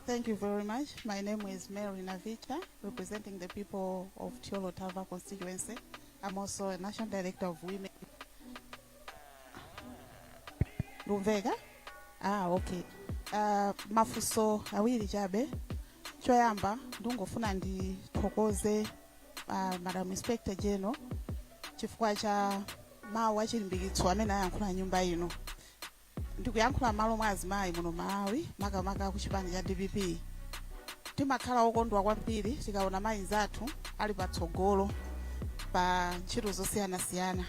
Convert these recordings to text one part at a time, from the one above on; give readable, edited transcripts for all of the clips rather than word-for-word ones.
Thank you very much. My name is Mary Navicha, representing the people of Thyolo Thava constituency. I'm also a national director of women. Lumveka? Ah, okay. Mafunso awiri chabe. Choyamba, ndingofuna ndithokoze Madam Inspector General chifukwa cha mawu achilimbikitso amene ayankhula nyumba ino. Ndikuyankhula malo mwa azimayi muno Malawi, makamaka ku chipani cha DPP. Timakhala okondwa kwambiri tikaona mayi zathu ali patsogolo pa ntchito zosiyanasiyana,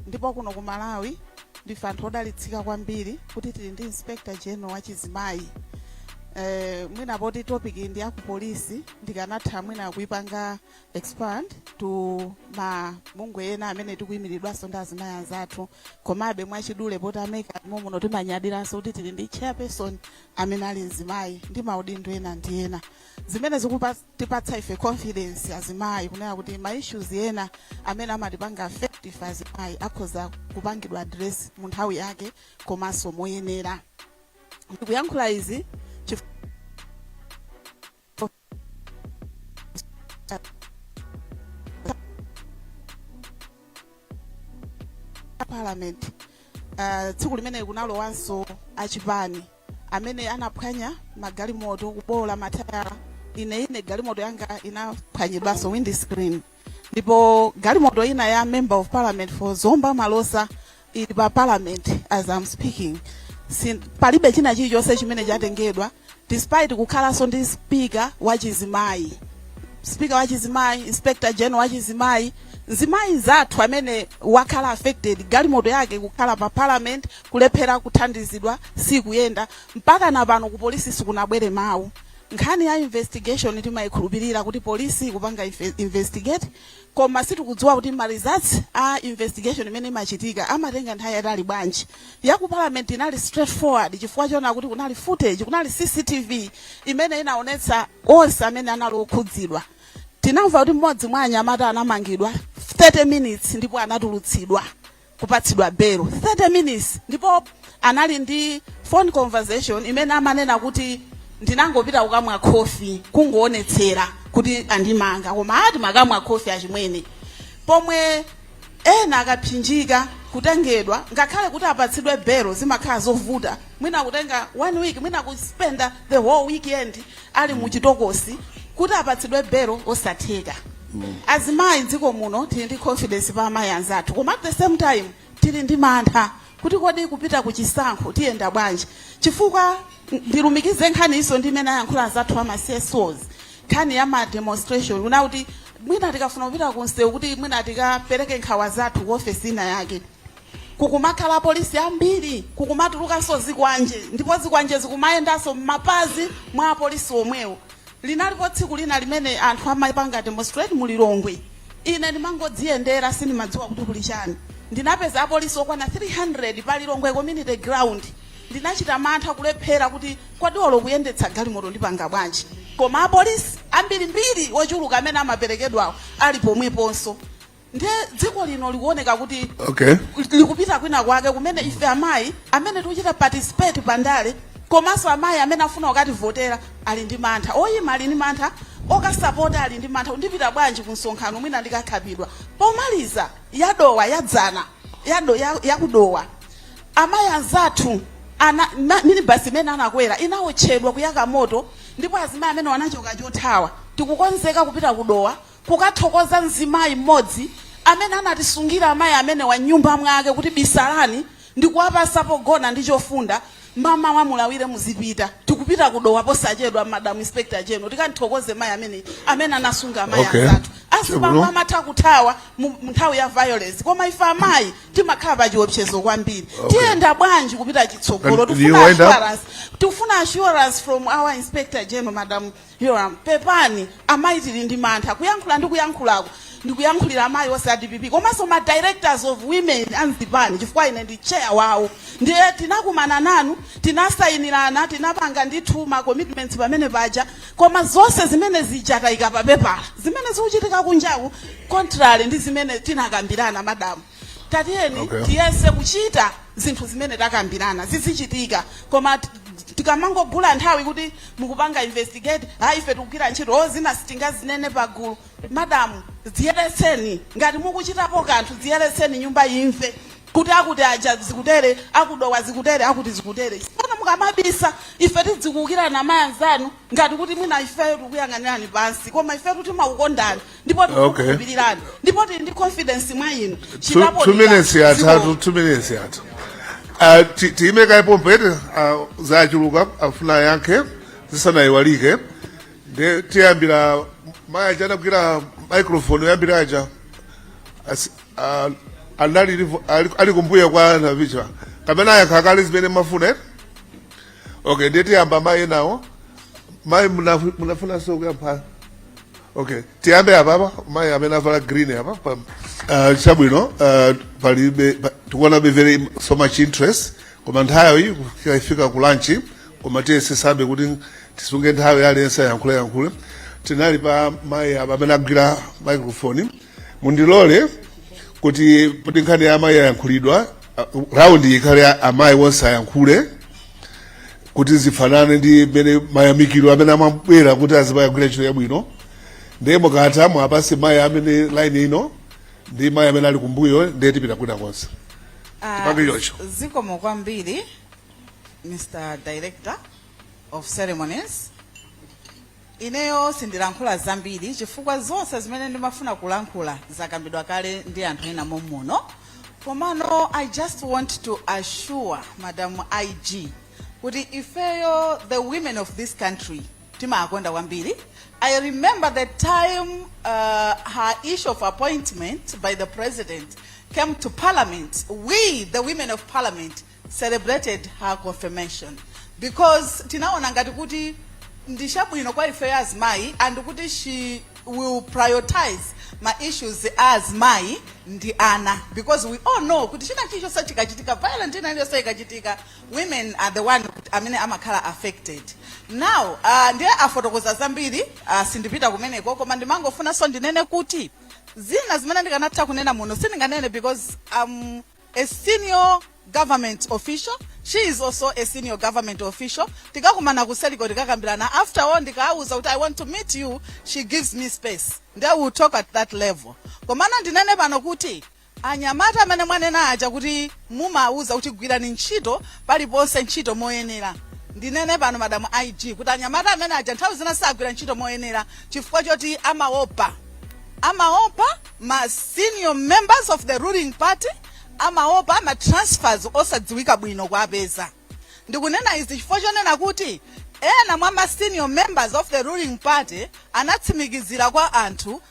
ndipo kuno ku Malawi ndife anthu odalitsika kwambiri kuti tili ndi Inspector General wachizimayi. Mwina poti topic ndi ya ku polisi, ndikanatha mwina kuipanga expand to mabungwe ena amene tikuyimiridwanso ndi azimayi anzathu. Komabe mwachidule, poti ameka muno timanyadiranso kuti tili ndi chairperson amene ali mzimayi ndi maudindo ena ndi ena, zimene zikutipatsa ife confidence azimayi kunena kuti ma issues ena amene amatipanga affect ife azimayi akhoza kupangidwa address mu nthawi yake komanso moyenera. Ndikuyankhula izi parliament, tsiku limene kunalowanso achipani amene anaphwanya magalimoto, kubola matayala. Ine galimoto yanga inaphwanyidwanso windscreen, ndipo galimoto ina ya Member of Parliament for Zomba Malosa ili pa Parliament as I'm speaking. Palibe china chilichonse chimene chatengedwa, despite kukhalanso ndi speaker wachizimayi, speaker wachizimayi, Inspector General wachizimayi, mzimayi zathu amene wakhala affected, galimoto yake kukhala pa Parliament, kulephera kuthandizidwa, sikuyenda mpaka na pano. Ku polisi sikunabwere mawu. Nkhani ya investigation timayikhulupirira kuti polisi ikupanga investigate, koma sitikudziwa kuti ma results a investigation imene imachitika amatenga nthawi yatali bwanji. Ya ku Parliament inali straightforward chifukwa chona kuti kunali footage, kunali CCTV imene inaonetsa onse amene anali okhudzidwa. Tinamva kuti mmodzi mwa anyamata anamangidwa 30 minutes ndipo anatulutsidwa, kupatsidwa belo 30 minutes, ndipo anali ndi phone conversation imene amanena kuti ndinangopita kukamwa khofi, kungoonetsera kuti andimanga, koma ati makamwa khofi achimwene. Pomwe ena akapsinjika kutengedwa, ngakhale kuti apatsidwe belo, zimakhala zovuta, mwina kutenga one week, mwina kuspenda the whole weekend ali muchitokosi kuti apatsidwe belo, osatheka. Azimayi mdziko muno tili ndi confidence pa amayi anzathu, koma at the same time tili ndi mantha kuti kodi kupita ku chisankho tiyenda bwanji? Chifukwa ndilumikize nkhani iso ndi imene ayankhula anzathu ama CSOs, nkhani ya ma demonstration, kuna kuti mwina tikafuna kupita ku msewu kuti mwina tikapereke nkhawa zathu ku ofesi ina yake, kukumakhala apolisi ambiri, kukumatulukanso zikwanje, ndipo zikwanje zikumayendanso m'mapazi mwa apolisi omwewo. Linalipo tsiku lina limene anthu amapanga demonstrate mu Lilongwe. Ine ndimangodziyendera, sindimadziwa kuti kuli chani. Ndinapeza apolisi okwana 300 pa Lilongwe Community Ground. Ndinachita mantha, kulephera kuti kodi olo kuyendetsa galimoto ndipanga bwanji? Koma apolisi ambirimbiri ochuluka amene amaperekedwawo ali pomweponso. Ndiye dziko lino likuoneka kuti likupita kwina kwake kumene ife amayi amene tikuchita participate pandale, komanso amayi amene afuna kukativotera ali ndi mantha, oyima ali ndi mantha, okasapota ali ndi mantha. Ndipita bwanji ku msonkhano? Mwina ndikakhapidwa. Pomaliza, yadowa yadzana yado yakudowa, amayi anzathu ana minibus imene anakwera inawotchedwa, kuyaka moto, ndipo azimayi amene wanachoka chothawa. Tikukonzeka kupita kudowa kukathokoza mzimayi mmodzi amene anatisungira amayi amene wa nyumba mwake kuti bisalani, ndikuwapasa pogona ndi chofunda, mama wamulawire muzipita. Tikupita kudowa posachedwa, Madam Inspector General, tikanthokoze mayi amene anasunga amayi anzathu. Azibambo Chabwino. amatha kuthawa mu nthawi ya violence, koma ife amayi timakhala pa chiopsezo kwambiri. Tiyenda bwanji kupita chitsogolo? Do you Tifuna wind up? assurance, tikufuna assurance from our Inspector General, Madam Yoram. Pepani, amayi tili ndi mantha kuyankhula ndi kuyankhulako. Ndikuyankhulira amayi onse a DPP komanso ma directors of women anzipani, chifukwa ine ndi chair wawo. Ndiye tinakumana nanu, tinasayinirana, tinapanga ndithu ma commitments pamene paja, koma zonse zimene zija tayika pa pepala. Zimene zikuchitika kunjaku contrary ndi zimene tinakambirana. Madamu, tatiyeni tiyese kuchita zinthu zimene takambirana zizichitika, koma Tikamangogula nthawi kuti mukupanga investigate, hayi, ife tikugwira ntchito, o zina sitingazinene pagulu. Madamu, ziyeretseni. Ngati mukuchitapo kanthu, ziyeretseni, nyumba imve kuti akuti aja zikutere, akudowa zikutere, akuti zikutere. Pano mukamabisa, ife tidzikuukirana amayi anzanu ngati kuti mwina ifeyo tikuyang'anirani pansi, koma ifeyo timakukondani ndipo tikukhulupirirani ndipo tili ndi confidence mwa inu. 2 minutes yatatu, 2 minutes yathu. Tiyime kaye mpete zachuluka, afuna yankhe zisanayiwalike. Nde tiyambira mayi aja anagwira microphone yoyambira aja. Anali ali kumbuyo kwa Navicha kapena ayankha kale zimene mafuna, eh? Okay, ndiye tiyamba mayi nawo. Mayi, munafunanso kuyankha? Okay, tiyambe apapa, mayi amene avala green apa chabwino. Palibe tikuonabe very so much interest, koma nthawi kufika ifika ku lunch, koma tiyesesabe kuti tisunge nthawi, aliyense ayankhule yankhule. Tinali pa mayi apa amene agwira microphone. Mundilole kuti nkhani ya amayi ayankhulidwa, round ikhale amayi onse ayankhule kuti zifanane ndi mmene mayamikiro amene amabwera kuti azimayi agwira ntchito yabwino. Ndiye mukatha, mwapase mayi amene line ino ndi mayi amene ali kumbuyo, ndiye tipita kwina konse. Tipange choncho. Zikomo kwambiri, Mr Director of Ceremonies. Ineyo sindilankhula zambiri chifukwa zonse zimene ndimafuna kulankhula zakambidwa kale ndi anthu ena momuno. Komano I just want to assure Madam IG kuti ifeyo, the women of this country, timakonda kwambiri. I remember the time her issue of appointment by the president came to Parliament. We, the women of Parliament, celebrated her confirmation because tinaona ngati kuti ndichabwino kwa ifeyo azimayi and kuti she will prioritize ma issues a azimayi ndi ana, because we all know kuti china chilichonse chikachitika, violent ina iliyonse ikachitika, women are the one amene amakhala affected. Now ndiye afotokoza zambiri, sindipita kumeneko, koma ndimangofunanso ndinene kuti zina zimene ndikanatha kunena muno sindinganene because I'm a senior government official, she is also a senior government official. Tikakumana kuseliko, tikakambirana. After all, ndikauza kuti I want to meet you, she gives me space, then we'll talk at that level. Komano ndinene pano kuti anyamata amene mwanena aja kuti mumauza kuti gwirani ntchito paliponse, ntchito moyenera, ndinene pano, Madamu IG, kuti anyamata amene aja nthawi zina sagwira ntchito moyenera chifukwa choti amaopa ma senior members of the ruling party, amaopa ma transfers osadziwika bwino kuapeza. Ndikunena izi chifukwa chonena kuti ena mwa ma senior members of the ruling party anatsimikizira kwa anthu,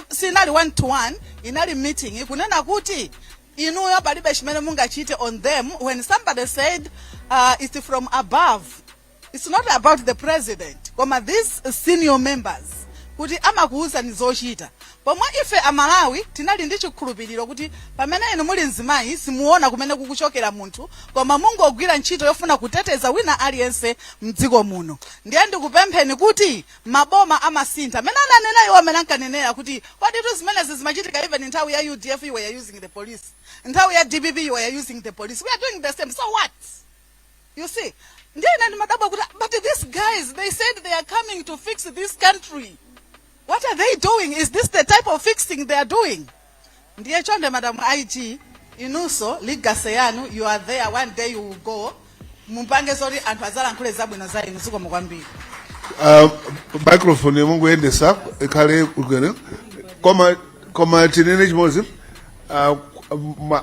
sinali one to one, inali meeting, kunena kuti inuyo palibe chimene mungachite on them when somebody said it's from above, it's not about the president, koma these senior members kuti amakuwuzani zochita, pomwe ife Amalawi tinali ndi chikhulupiriro kuti pamene inu muli mzimayi simuona kumene kukuchokera munthu, koma mungogwira ntchito yofuna kuteteza wina aliyense mdziko muno. Ndiye ndikupempheni kuti maboma amasintha, amene ananena iwo, amene ankanenera kuti kwaditu zimenezi zimachitika even nthawi ya UDF, you were using the police, nthawi ya DPP, you were using the police, we are doing the same, so what? You see, ndiye ine ndimadabwa kuti, but these guys, they said they are coming to fix this country. What are they doing? Is this the type of fixing they are doing? Ndiye chonde, Madam IG, inunso legacy yanu, you are there, one day you will go, mupange zoti anthu azalankhule zabwino za inu. Zikomo kwambiri. Microphone yomwe ikhale kugene, koma tinene chimodzi,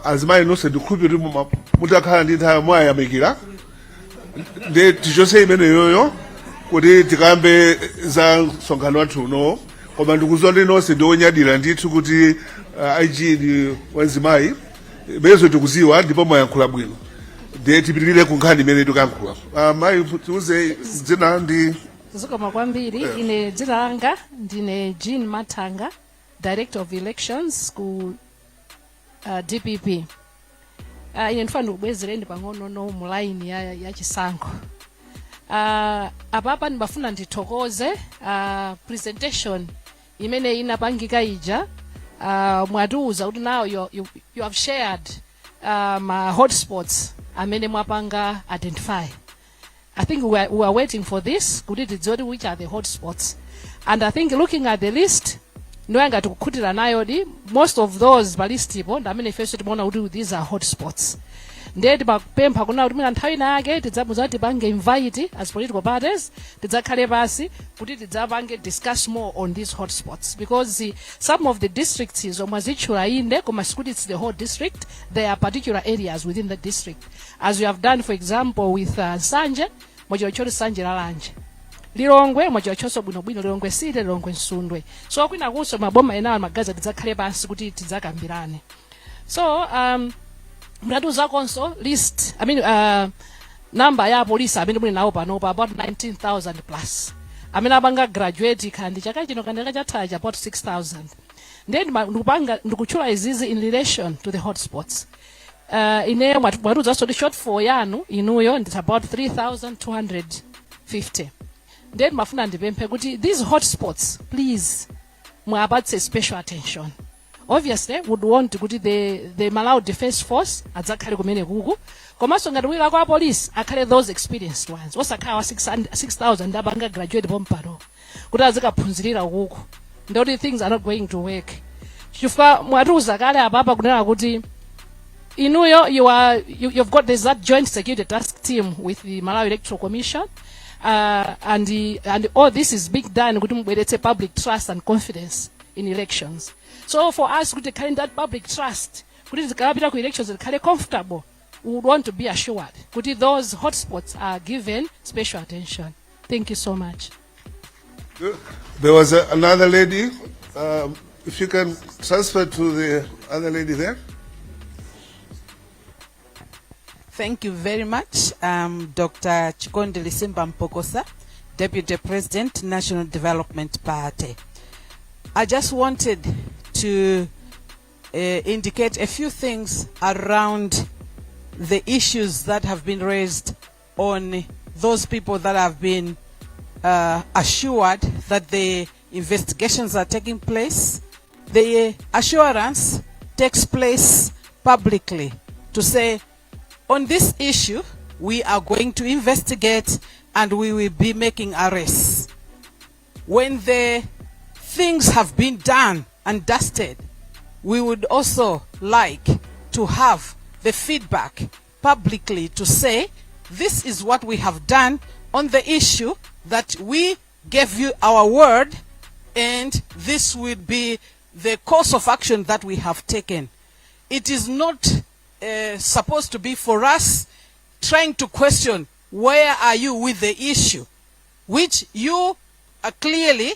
azimayi nonse, ndikhulupirira kuti mutakhala ndi nthawi mwayamikira. Ndi tichose imeneyoyo kuti tikambe za msonkhano wathu uno, koma ndikuziwa ndi nonse ndionyadira ndithu kuti IG ndi wanzimayi. Imenezo tikuziwa ndipo mwayankhula bwino. Ndiye tipitirire ku nkhani imene tikuyankhula. Mayi, tiuze dzina ndi Zikomo kwambiri. Ine dzina langa ndine Jean Mathanga, Director of Elections ku DPP. Ine ndifuna ndikubwezereni pang'onono mu line ya chisankho. Apapa ndimafuna ndithokoze presentation imene inapangika ija. Mwatiuza kuti now you have shared ma hotspots amene mwapanga identify. I think we are waiting for this kuti tidziwe kuti which are the hotspots. And I think looking at the list, ndiye tikukhutira nayo di most of those pa list ipo ndi amene ifenso timaona kuti these are hotspots. Ndiye timapempha kuna kuti mwina nthawi ina yake tidzamuza tipange invite as political parties, tidzakhale pasi kuti tidzapange discuss more on these hotspots, because some of the districts zomwe zitchula inde, koma sikuti it's the whole district. There are particular areas within the district, as we have done, for example, with Nsanje. Mwachitchula Nsanje, Lalanje, Lilongwe mwachitchonso bwinobwino, Lilongwe City, Lilongwe Msundwe. So kwina kunso maboma enawo magazi tidzakhale pansi kuti tidzakambirane. So mutatiuzakonso list, I mean, number ya apolisi amene muli nawo panopa, about 19,000 plus amene apanga graduate kandi chaka chino kandi chaka chathachi, about 6000. Ndiye ndikupanga ndikutchula izizi in relation to the hotspots. Ineyo mwatiuzanso kuti shortfall yanu inuyo ndi about 3250. Ndiye ndimafuna ndipemphe kuti these hotspots, please, mwapatse special attention. Obviously would want kuti the Malawi Defense Force adzakhale kumene kuku, komanso ngati wina kwa police akhale those experienced ones, osakhala wa 6000 apanga graduate pompano kuti azikaphunzirira kuku, ndoti things are not going to work, chifukwa mwatiuza kale apapa kunena kuti inuyo you've got, there's that joint security task team with the Malawi Electoral Commission, and all this is being done kuti mubweretse public trust and confidence in elections. So for us kuti tikhale that public trust kuti tikamapita ku elections tikhale comfortable, we would want to be assured kuti those hotspots are given special attention. Thank you so much. There was another lady. If you can transfer to the other lady there. Thank you very much. Dr. Chikondi Lisimba Mpokosa, Deputy President, National Development Party. I just wanted to indicate a few things around the issues that have been raised on those people that have been assured that the investigations are taking place. The assurance takes place publicly to say, on this issue, we are going to investigate and we will be making arrests. When the things have been done and dusted, we would also like to have the feedback publicly to say, this is what we have done on the issue that we gave you our word, and this will be the course of action that we have taken. It is not supposed to be for us trying to question where are you with the issue, which you clearly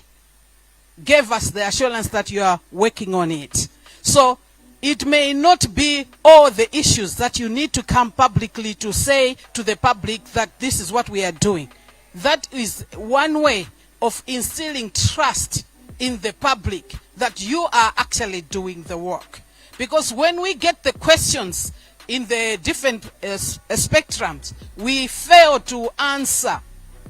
gave us the assurance that you are working on it. So it may not be all the issues that you need to come publicly to say to the public that this is what we are doing. That is one way of instilling trust in the public that you are actually doing the work. Because when we get the questions in the different spectrums, we fail to answer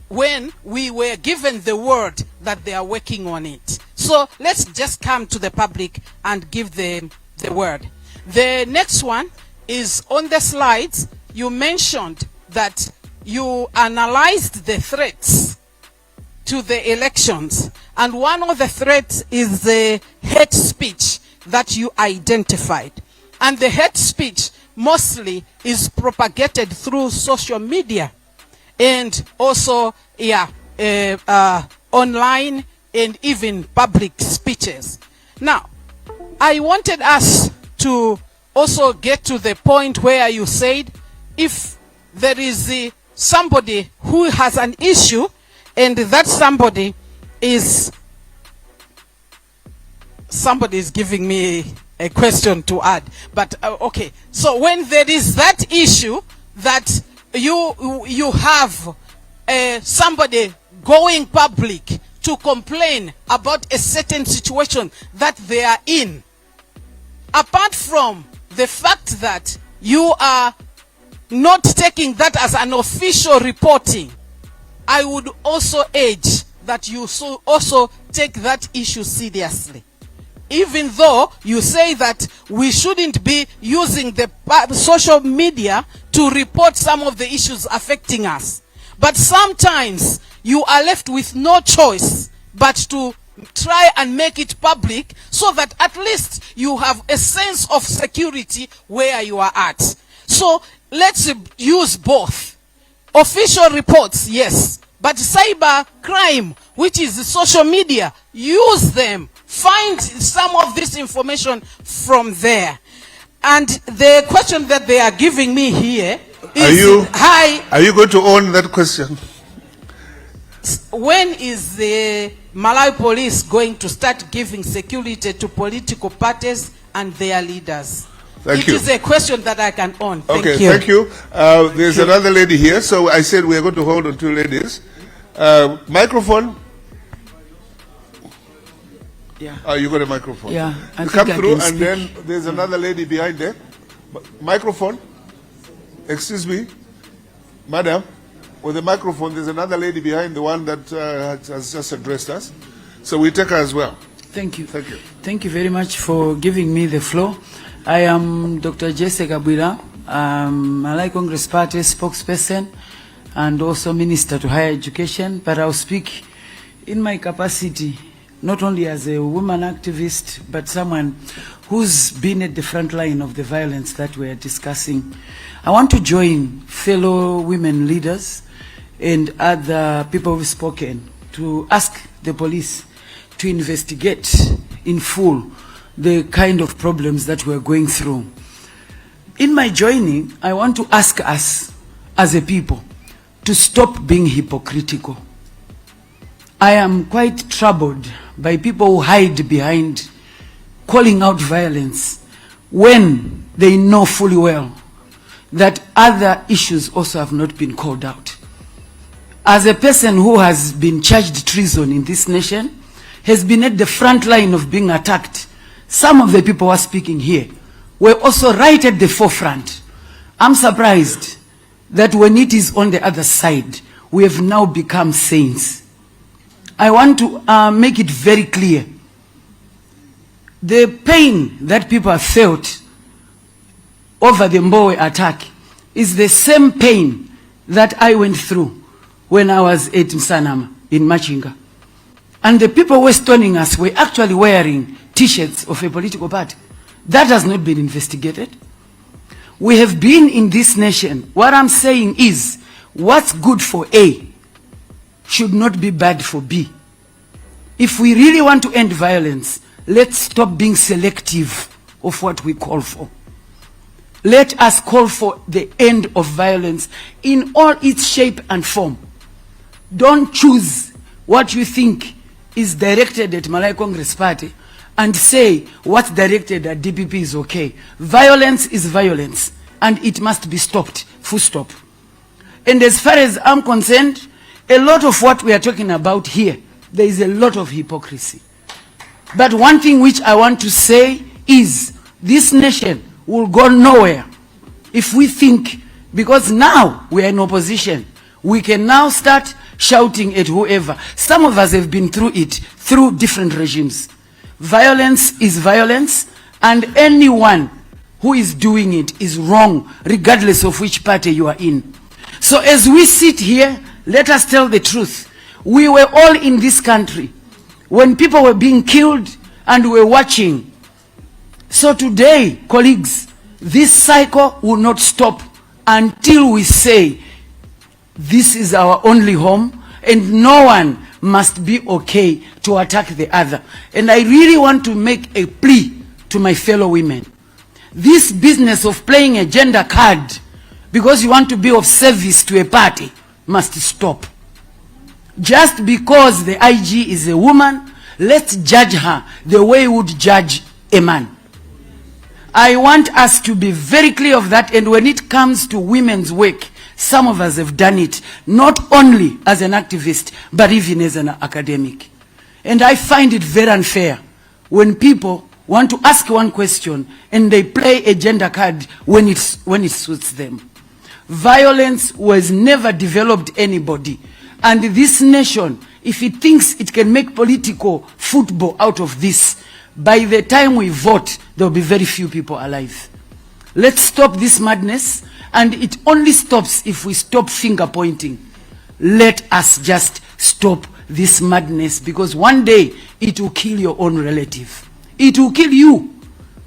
when we were given the word that they are working on it. So let's just come to the public and give them the word. The next one is on the slides. You mentioned that you analyzed the threats to the elections. And one of the threats is the hate speech that you identified. And the hate speech mostly is propagated through social media and also, yeah, online and even public speeches. Now, I wanted us to also get to the point where you said if there is somebody who has an issue and that somebody is, somebody is giving me a question to add, but okay. So when there is that issue that you have somebody going public to complain about a certain situation that they are in, apart from the fact that you are not taking that as an official reporting, I would also urge that you so also take that issue seriously. Even though you say that we shouldn't be using the social media to report some of the issues affecting us. But sometimes you are left with no choice but to try and make it public so that at least you have a sense of security where you are at. So let's use both. Official reports, yes, but cyber crime, which is social media, use them. Find some of this information from there. And the question that they are giving me here is, hi, Are you going to own that question? When is the Malawi Police going to start giving security to political parties and their leaders? Thank It you. is a question that I can own. Thank Okay, you. thank you. There's another lady here, so I said we are going to hold on two ladies. Microphone. Yeah. Oh, you got a microphone. Yeah, I You think come I through, can and speak. then there's another lady behind there. Microphone. Excuse me, madam. With the microphone, there's another lady behind the one that has just addressed us. So we take her as well. Thank you. Thank you. Thank you very much for giving me the floor. I am Dr. Jesse Kabwila, Malawi Congress Party spokesperson and also Minister to Higher Education, but I'll speak in my capacity not only as a woman activist, but someone who's been at the front line of the violence that we are discussing. I want to join fellow women leaders and other people who've spoken to ask the police to investigate in full the kind of problems that we're going through. In my joining, I want to ask us as a people to stop being hypocritical. I am quite troubled by people who hide behind calling out violence when they know fully well that other issues also have not been called out. As a person who has been charged treason in this nation, has been at the front line of being attacked, some of the people who are speaking here were also right at the forefront. I'm surprised that when it is on the other side, we have now become saints. I want to make it very clear. The pain that people have felt over the Mbowe attack is the same pain that I went through when I was at Msanama in Machinga. And the people who were stoning us were actually wearing T-shirts of a political party. That has not been investigated. We have been in this nation. What I'm saying is, what's good for A should not be bad for B. If we really want to end violence, let's stop being selective of what we call for. Let us call for the end of violence in all its shape and form. Don't choose what you think is directed at Malawi Congress Party and say what's directed at DPP is okay. Violence is violence and it must be stopped, full stop. And as far as I'm concerned, a lot of what we are talking about here, there is a lot of hypocrisy. But one thing which I want to say is this nation will go nowhere if we think, because now we are in opposition, we can now start shouting at whoever. Some of us have been through it, through different regimes. Violence is violence, and anyone who is doing it is wrong, regardless of which party you are in. So as we sit here, let us tell the truth. We were all in this country when people were being killed and we were watching. So today, colleagues, this cycle will not stop until we say this is our only home and no one must be okay to attack the other. And I really want to make a plea to my fellow women. This business of playing a gender card because you want to be of service to a party must stop. Just because the IG is a woman, let's judge her the way we would judge a man. I want us to be very clear of that, and when it comes to women's work, some of us have done it, not only as an activist, but even as an academic. And I find it very unfair when people want to ask one question and they play a gender card when it suits them. Violence was never developed anybody. And this nation, if it thinks it can make political football out of this, by the time we vote, there will be very few people alive. Let's stop this madness, and it only stops if we stop finger pointing. Let us just stop this madness, because one day it will kill your own relative. It will kill you.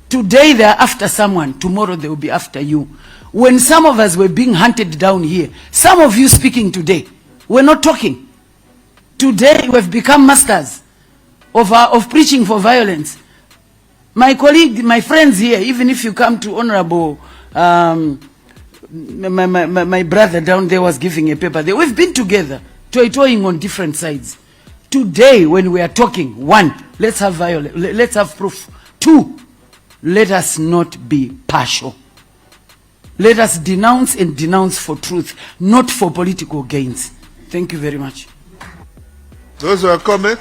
Today they are after someone, tomorrow they will be after you. When some of us were being hunted down here, some of you speaking today were not talking. Today we have become masters of preaching for violence. My colleague, my friends here, even if you come to Honorable, my brother down there was giving a paper there. We've been together, toy-toying on different sides. Today, when we are talking, one, let's have violence, let's have proof. Two, let us not be partial. Let us denounce and denounce for truth, not for political gains. Thank you very much. Those who are comment,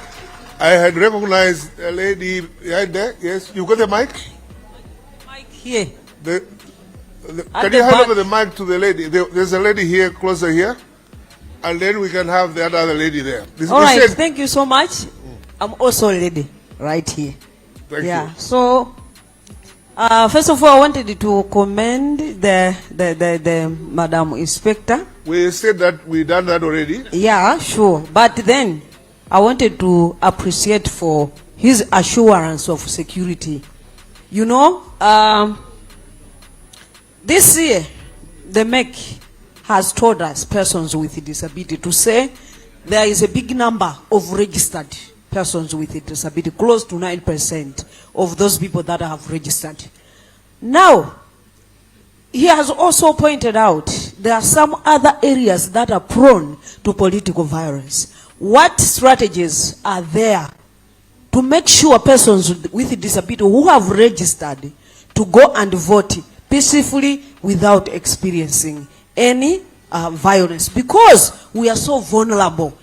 I had recognized a lady behind there. Yes, you got the mic? Mic here. At Can the you hand back. Over the mic to the lady? There's a lady here, closer here. And then we can have the other lady there. All We right, thank you so much. I'm also a lady right here. Thank Yeah. you. So, first of all, I wanted to commend the Madam Inspector. We said that we done that already. Yeah, sure. But then I wanted to appreciate for his assurance of security. This year, the MEC has told us, persons with disability, to say there is a big number of registered persons with a disability, close to 9% of those people that have registered. Now, he has also pointed out there are some other areas that are prone to political violence. What strategies are there to make sure persons with disability who have registered to go and vote peacefully without experiencing any violence? Because we are so vulnerable.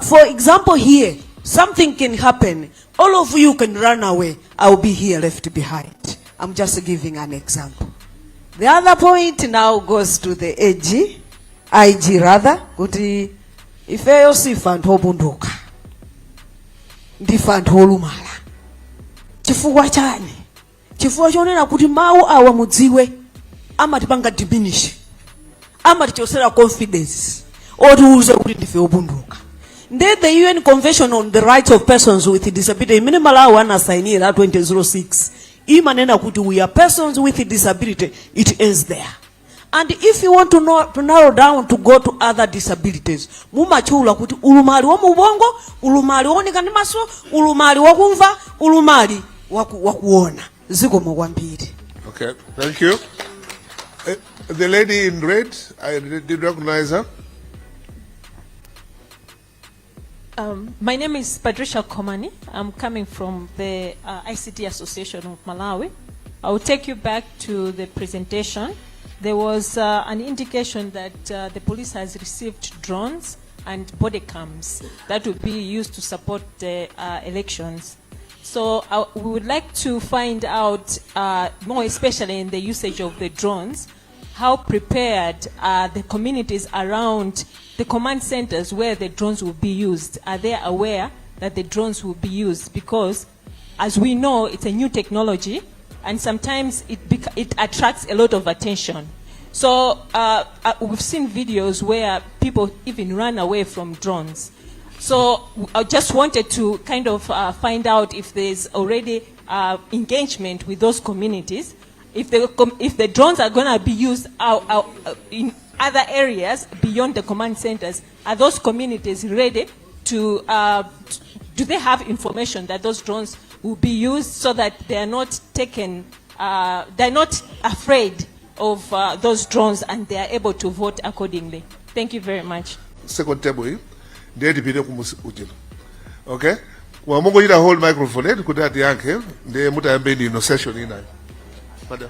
For example, here, something can happen. All of you can run away. I will be here left behind. I'm just giving an example. The other point now goes to the AG, IG rather, kuti ifeyo sife anthu opunduka, ndife anthu olumala. Chifukwa chani? Chifukwa chonena kuti mawu awa, mudziwe, amatipanga diminish, amatichosera confidence otiuze kuti ndife opunduka. Nde the UN Convention on the Rights of Persons with Disability imene Malawi anasayinira 2006 imanena kuti we are persons with disability. It ends there. And if you want to know, to narrow down to go to other disabilities, mumatchula kuti ulumali wa mubongo, ulumali wooneka ndi maso, ulumali wakumva, ulumali wakuona. Zikomo kwambiri. Okay, thank you. The lady in red, I did recognize her. My name is Patricia Komani. I'm coming from the ICT Association of Malawi. I will take you back to the presentation. There was an indication that the police has received drones and body cams that will be used to support the elections. So we would like to find out, more especially in the usage of the drones, how prepared are the communities around the command centers where the drones will be used? Are they aware that the drones will be used? Because, as we know, it's a new technology, and sometimes it attracts a lot of attention. So we've seen videos where people even run away from drones. So I just wanted to kind of find out if there's already engagement with those communities. If the drones are going to be used out in other areas beyond the command centers, are those communities ready to, do they have information that those drones will be used so that they are not taken, they're not afraid of those drones and they are able to vote accordingly? Thank you very much. Second table iyi ndiye tipite kumusi uchino. Okay, wamungochita hold microphone eti kuti atiyankhe, ndiye mutayambe ino session inayo, madam.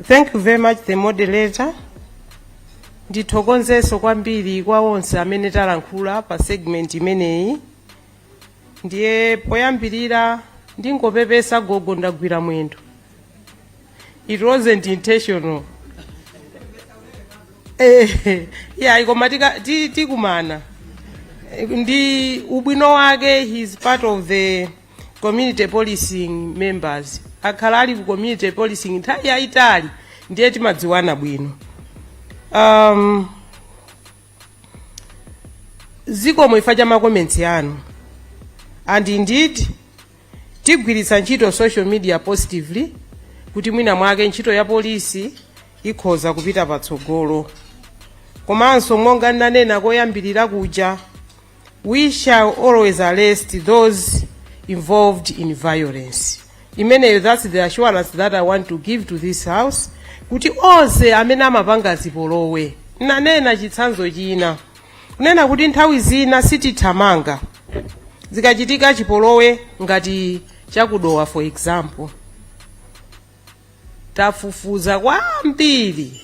Thank you very much, the moderator. Ndithokozenso kwambiri kwa onse amene talankhula pa segment imeneyi. Ndiye poyambirira ndingopepesa, gogo, ndagwira mwendo. It wasn't intentional. Yeah, koma tikumana ndi ubwino wake. He is part of the community policing members, akhala ali ku community policing nthawi yayitali. Ndiye timadziwana bwino. Zikomo chifukwa cha ma comments anu, and indeed tigwiritsa ntchito social media positively kuti mwina mwake ntchito ya polisi ikhoza kupita patsogolo. Komanso monga ndinanena koyambirira kuja, we shall always arrest those involved in violence imeneyo. That's the assurance that I want to give to this House, kuti onse amene amapanga zipolowe. Nanena chitsanzo china, kunena kuti nthawi zina sitithamanga zikachitika chipolowe ngati chakudowa, for example. Tafufuza kwambiri,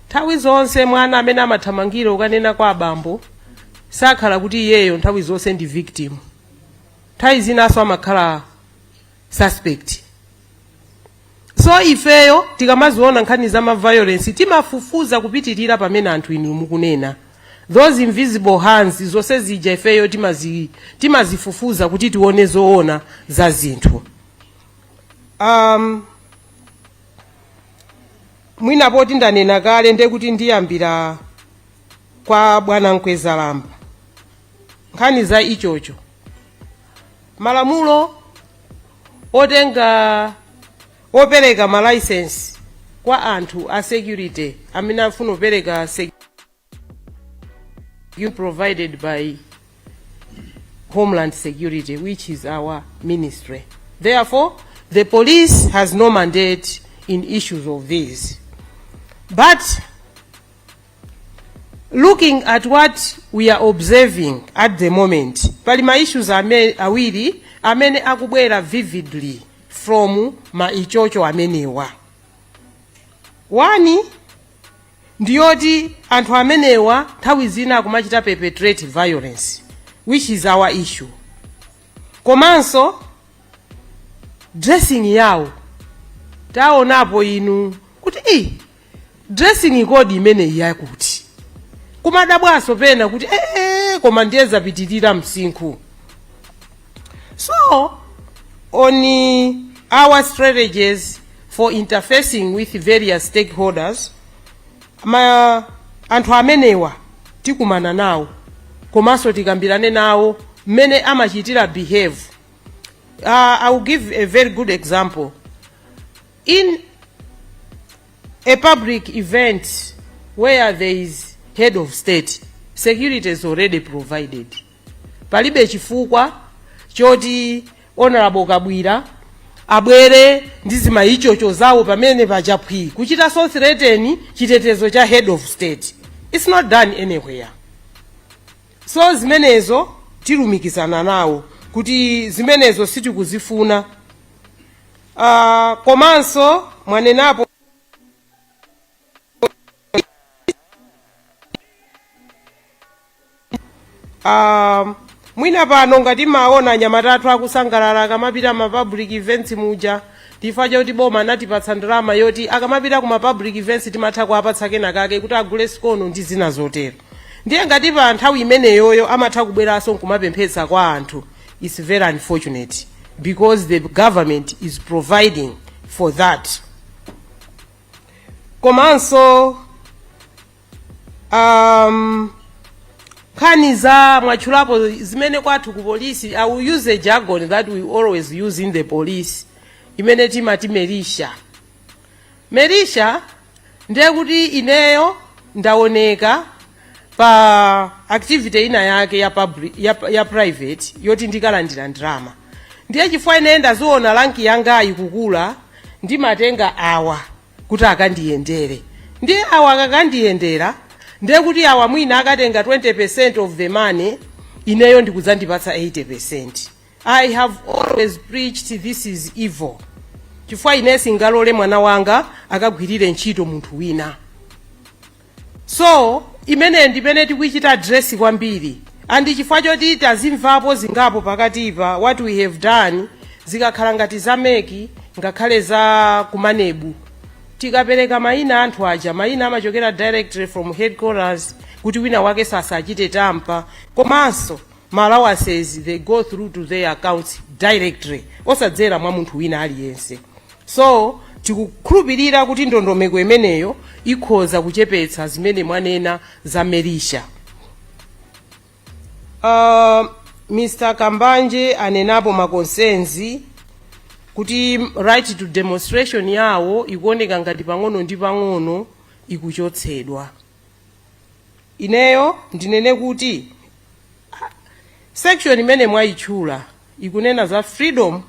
nthawi zonse mwana amene amathamangira ukanena kwa abambo sakhala kuti iyeyo nthawi zonse ndi victim. Nthawi zinanso amakhala suspect. So ifeyo tikamaziona nkhani za ma violence, timafufuza kupitirira pamene anthu inu mukunena. Those invisible hands, zonse zija ifeyo timazifufuza kuti tione zoona za zinthu. Mwina poti ndanena kale, ndekuti ndiyambira kwa bwana Mkwezalamba. Nkhani za ichocho, malamulo otenga opereka ma license kwa anthu a security amene afuna kupereka security provided by Homeland Security, which is our ministry. Therefore, the police has no mandate in issues of these. But looking at what we are observing at the moment, pali ma issues awiri amene akubwera vividly from ma ichocho amenewa. One ndiyoti anthu amenewa nthawi zina akumachita perpetrate violence, which is our issue. Komanso dressing yawo, taonapo inu kuti i dressing code imeneyi yakuti kumadabwaso pena kuti ee, koma ndiye zapitirira msinkhu. So on our strategies for interfacing with various stakeholders, ma anthu amenewa tikumana nawo komanso tikambirane nawo mmene amachitira behave. I will give a very good example. In a public event where there is head of state, security is already provided. Palibe chifukwa choti Honorable Kabwira abwere ndi zimaichocho zawo pamene pachaphwi kuchitanso threaten chitetezo cha head of state. It's not done anywhere. So zimenezo tilumikizana nawo kuti zimenezo sitikuzifuna. Komanso mwanenapo mwina pano ngati maona anyamata athu akusangalala akamapita ma public events muja, chifukwa choti boma anatipatsa ndalama yoti akamapita kuma public events timatha kuwapatsa kenakake kuti agule sikono ndi zina zotero. Ndiye ngati pa nthawi imeneyoyo amatha kubweranso nkumapemphetsa kwa anthu, it's very unfortunate because the government is providing for that. Komanso nkhani za mwatchulapo zimene kwathu ku polisi, I will use a jargon that we always use in the police imene timati militia. Militia ndiye kuti ineyo ndaoneka pa activity ina yake ya, public, ya private yoti ndikalandira ndalama. Ndiye chifukwa ine ndaziona rank yangayi kukula, ndimatenga awa kuti akandiyendere. Ndiye awa akakandiyendera, ndiye kuti awa mwina akatenga 20% of the money, ineyo ndikudzandipatsa 80%. I have always preached this is evil, chifukwa ine singalole mwana wanga akagwirire ntchito munthu wina. So imene ndimene tikuichita address kwambiri, and chifukwa choti tazimvapo zingapo pakatipa, what we have done, zikakhala ngati za MEC, ngakhale za ku MANEB, tikapereka mayina anthu aja, mayina amachokera directly from headquarters kuti wina wake sasachite tamper. Komanso ma allowances, they go through to their accounts directly, osadzera mwa munthu wina aliyense. So Tikukhulupirira kuti ndondomeko imeneyo ikhoza kuchepetsa zimene mwanena za militia. Mr Kambanje anenapo ma concerns kuti right to demonstration yawo ikuoneka ngati pang'ono ndi pang'ono ikuchotsedwa. Ineyo ndinene kuti section imene mwayitchula ikunena za freedom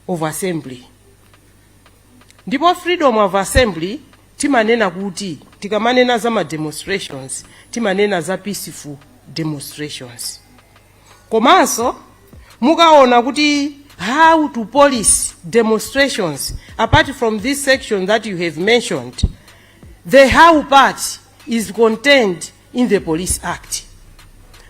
of assembly, ndipo freedom of assembly timanena kuti tikamanena za ma demonstrations, timanena za peaceful demonstrations. Komanso mukaona kuti how to police demonstrations, apart from this section that you have mentioned, the how part is contained in the Police Act.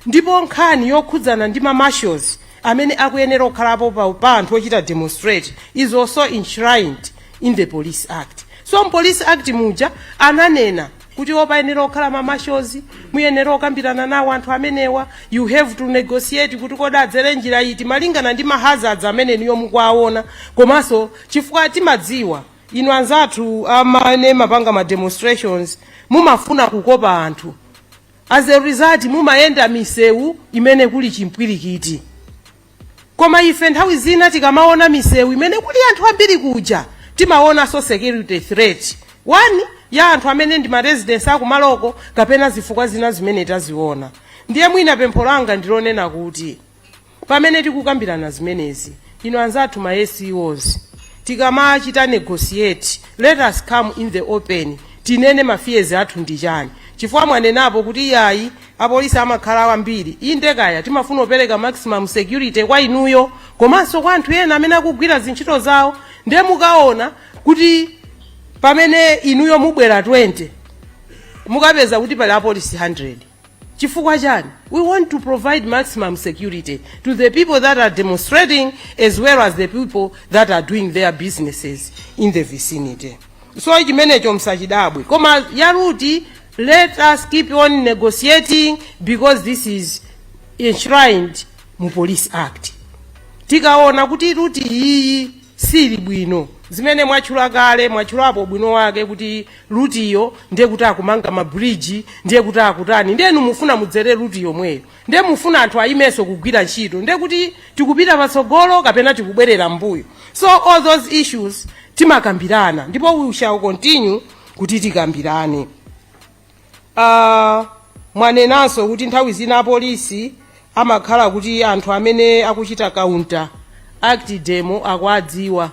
Ndipo nkhani yokhudzana ndi ma marshals amene akuyenera kukhalapo pa anthu ochita demonstrate is also enshrined in the Police Act. So Police Act muja ananena kuti opayenera kukhala ma marshals, muyenera kukambirana nawo anthu amenewa. You have to negotiate kuti kodi adzere njira iti malingana ndi ma hazards amene niyo mukuwaona. Komanso chifukwa timadziwa inu anzathu amene mapanga ma demonstrations mumafuna kukopa anthu, as a result mumayenda misewu imene kuli chimpwirikiti. Koma ife nthawi zina tikamaona misewu imene kuli anthu ambiri kuja, timaonanso security threat one ya anthu amene ndi ma residents akumaloko kapena zifukwa zina zimene taziona. Ndiye mwina pempho langa ndilonena kuti pamene tikukambirana zimenezi, inu anzathu ma SEOs, tikamachita negotiate, let us come in the open, tinene ma fears athu ndi chani, chifukwa mwanenapo kuti iyayi, apolisi amakhala ambiri. Inde kaya, timafuna kupereka maximum security kwa inuyo komanso kwa anthu ena amene akugwira zintchito zawo. Ndiye mukaona kuti pamene inuyo mubwera 20, mukapeza kuti pali apolisi 100. Chifukwa chani? We want to provide maximum security to the people that are demonstrating as well as the people that are doing their businesses in the vicinity. So chimenecho msachidabwe. Koma ya route, let us keep on negotiating because this is enshrined mu Police Act. Tikaona kuti route iyi sili bwino, zimene mwatchula kale, mwatchulapo bwino wake kuti route iyo ndiye kuti akumanga ma bridge, ndiye kuti akutani, ndiyenu mufuna mudzere route yomweyo, ndiye mufuna anthu ayimenso kugwira ntchito, ndiye kuti tikupita patsogolo kapena tikubwerera mbuyo? So all those issues timakambirana, ndipo we shall continue kuti tikambirane. Mwanenanso kuti nthawi zina apolisi amakhala kuti anthu amene akuchita counter act demo akuadziwa.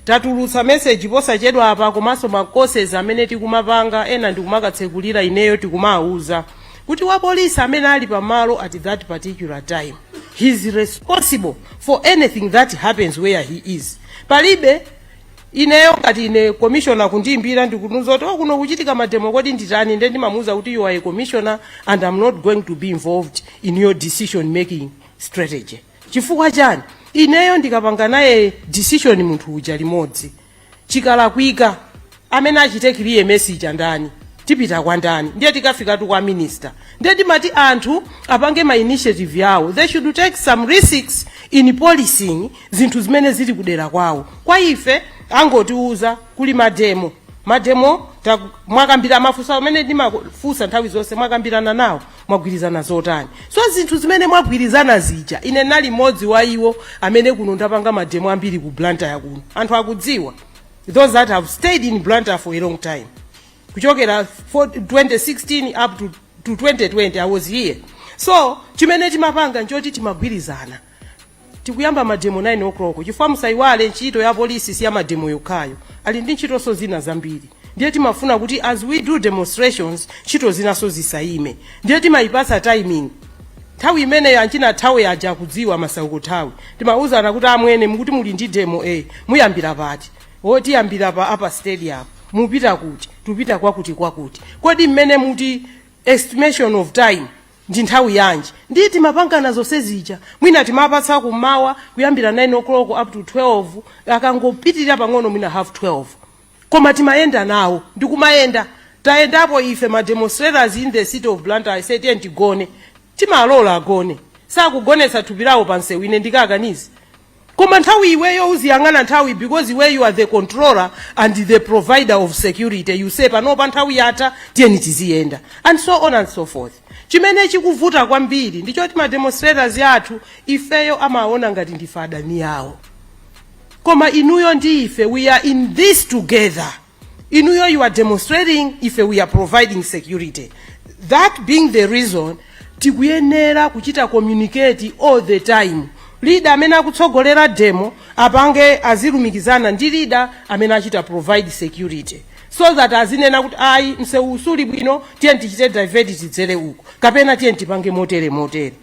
Tatulutsa message posachedwa apa, komanso ma courses amene tikumapanga ena ndikumakatsekulira ineyo, tikumawuza kuti wapolisi amene ali pamalo at that particular time, he is responsible for anything that happens where he is. Palibe ineyo ngati ine commissioner kundiyimbira ndikunuza kuti, "Oh, kuno kuchitika ma demo, kodi nditani?" Nde ndimamuuza kuti, "You are a commissioner and I'm not going to be involved in your decision making strategy." Chifukwa chani? Ineyo ndikapanga naye decision munthu uja limodzi, chikalakwika amene achite clear message ndani? Tipita kwa ndani? Ndiye tikafikatu kwa minister. Ndiye timati anthu apange ma initiative yawo. They should take some risks in policing zinthu zimene zili kudera kwawo. Kwa ife angotiuza kuli ma demo, ma demo mwakambira, mafunso amene ndimafunsa nthawi zonse, mwakambirana nawo, mwagwirizana zotani? So zinthu zimene mwagwirizana zija, ine nali mmodzi wa iwo amene kuno ndapanga ma demo ambiri ku Blantyre kuno. Anthu akudziwa, those that have stayed in Blantyre for a long time, kuchokera 2016 up to 2020, I was here. So chimene timapanga nchoti timagwirizana, tikuyamba ma demo 9 o'clock, chifukwa musayiwale ntchito ya polisi si ya ma demo yokhayo, ali ndi ntchitonso zina zambiri. Ndiye timafuna kuti as we do demonstrations, ntchito zinaso zisayime. Ndiye timayipatsa timing nthawi imeneyo. Anchina nthawi aja akudziwa Masauko, nthawi timauzana kuti, "Amwene, mukuti muli ndi demo, muyambira pati?" "O, tiyambira pa apa stadium." "Mupita kuti?" "Tupita kwakuti kwakuti." "Kodi mmene muti estimation of time ndi nthawi yanji?" Ndi timapangana zonse zija. Mwina timapatsa kummawa kuyambira 9 o'clock up to 12, akangopitirira pang'ono mwina half 12, koma timayenda nawo ndikumayenda. Tayendapo ife ma demonstrators in the city of Blantyre. I said, "Tiye tigone." Timalola agone, sakugonetsa thupi lawo pansewu, ine ndikakanizi. Koma nthawi iweyo uziyang'ana nthawi, because iwe, you are the controller and the provider of security. You say, "Panopa nthawi yatha, tiyeni tiziyenda," and so on and so forth. Chimene chikuvuta kwambiri ndichoti ma demonstrators athu ifeyo amaona ngati ndife adani yawo, koma inuyo ndi ife, we are in this together. Inuyo, you are demonstrating, ife we are providing security. That being the reason, tikuyenera kuchita communicate all the time. Leader amene akutsogolera demo apange azilumikizana ndi leader amene achita provide security, so that azinena kuti, "Ayi, msewu suli bwino, tiye tichite divert, tidzere uku, kapena tiye tipange motere motere."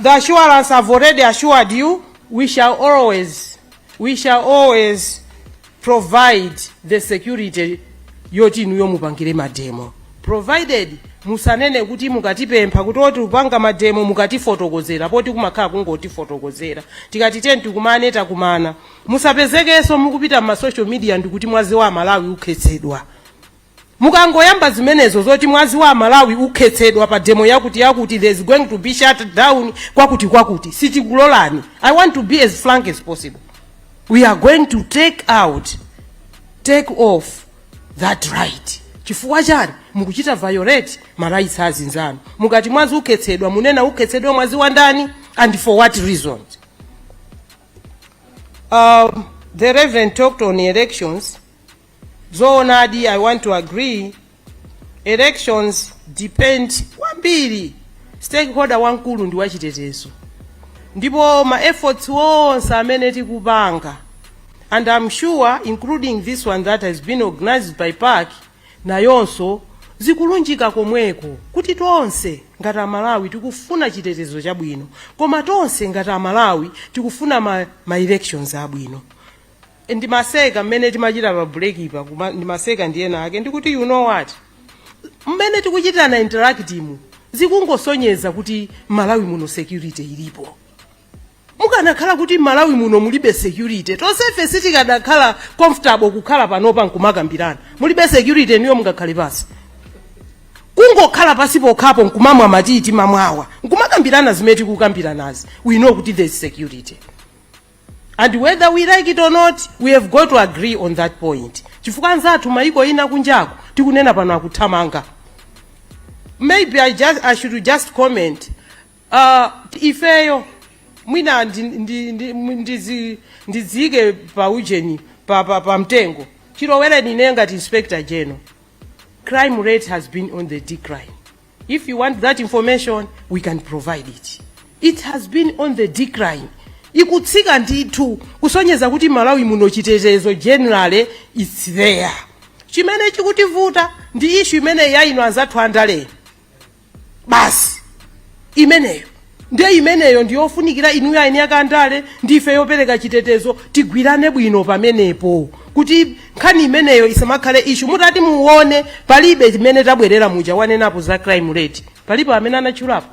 The assurance, I've already assured you, we shall always provide the security yoti inuyo mupangire mademo, provided musanene kuti mukatipempha kuti oti upanga mademo, mukatifotokozera, poti kumakhala kungotifotokozera. Tikati tiye tikumane, takumana. Musapezekenso mukupita ma social media ndikuti mwazi wa Malawi ukhetsedwa. Mukangoyamba zimenezo zoti mwazi wa Malawi ukhetsedwa pa demo yakuti yakuti, there's going to be shut down kwakuti kwakuti, sitikulolani. I want to be as frank as possible. We are going to take off that right. Chifukwa chani? Mukuchita violate ma rights azinzanu. Mukati mwazi ukhetsedwa, munena ukhetsedwa mwazi wa ndani and for what reasons? The Reverend talked on elections. Zoonadi, I want to agree, elections depend kwambiri, stakeholder wamkulu ndi wachitetezo. Ndipo ma efforts wonse amene tikupanga, and I'm sure including this one that has been organized by PAC, nayonso zikulunjika komweko, kuti tonse ngati Amalawi tikufuna chitetezo chabwino, koma tonse ngati Amalawi tikufuna ma elections abwino. Ndimaseka mmene timachita pa break pa, ndimaseka ndi ena ake ndikuti, "You know what, mmene tikuchitana interact zikungosonyeza kuti Malawi muno security ilipo. Mukanakhala kuti Malawi muno mulibe security, tonsefe sitikanakhala comfortable kukhala panopa nkumakambirana. Mulibe security, niyo mungakhale pasi, kungokhala pasi pokhapo nkumamwa matiti mamwawa nkumakambirana zimene tikukambiranazi? We know kuti there's security, and whether we like it or not, we have got to agree on that point, chifukwa anzathu maiko ina kunjako tikunena pano akuthamanga. Maybe I should just comment, ifeyo mwina ndiziyike pa ujeni, pa mtengo chilowereni ine ngati Inspector General, crime rate has been on the decline. If you want that information, we can provide it. It has been on the decline, ikutsika ndithu, kusonyeza kuti Malawi muno chitetezo generally it's there. Chimene chikutivuta ndi issue imene ya ino anzathu andale basi. Imeneyo ndiye imeneyo ndiyofunikira inuyo aini akandale ndife yopereka chitetezo tigwirane bwino pamenepo, kuti nkhani imeneyo isamakhale issue. Mutati muone, palibe chimene tabwerera muja wanenapo za crime rate, palipo amene anatchulapo,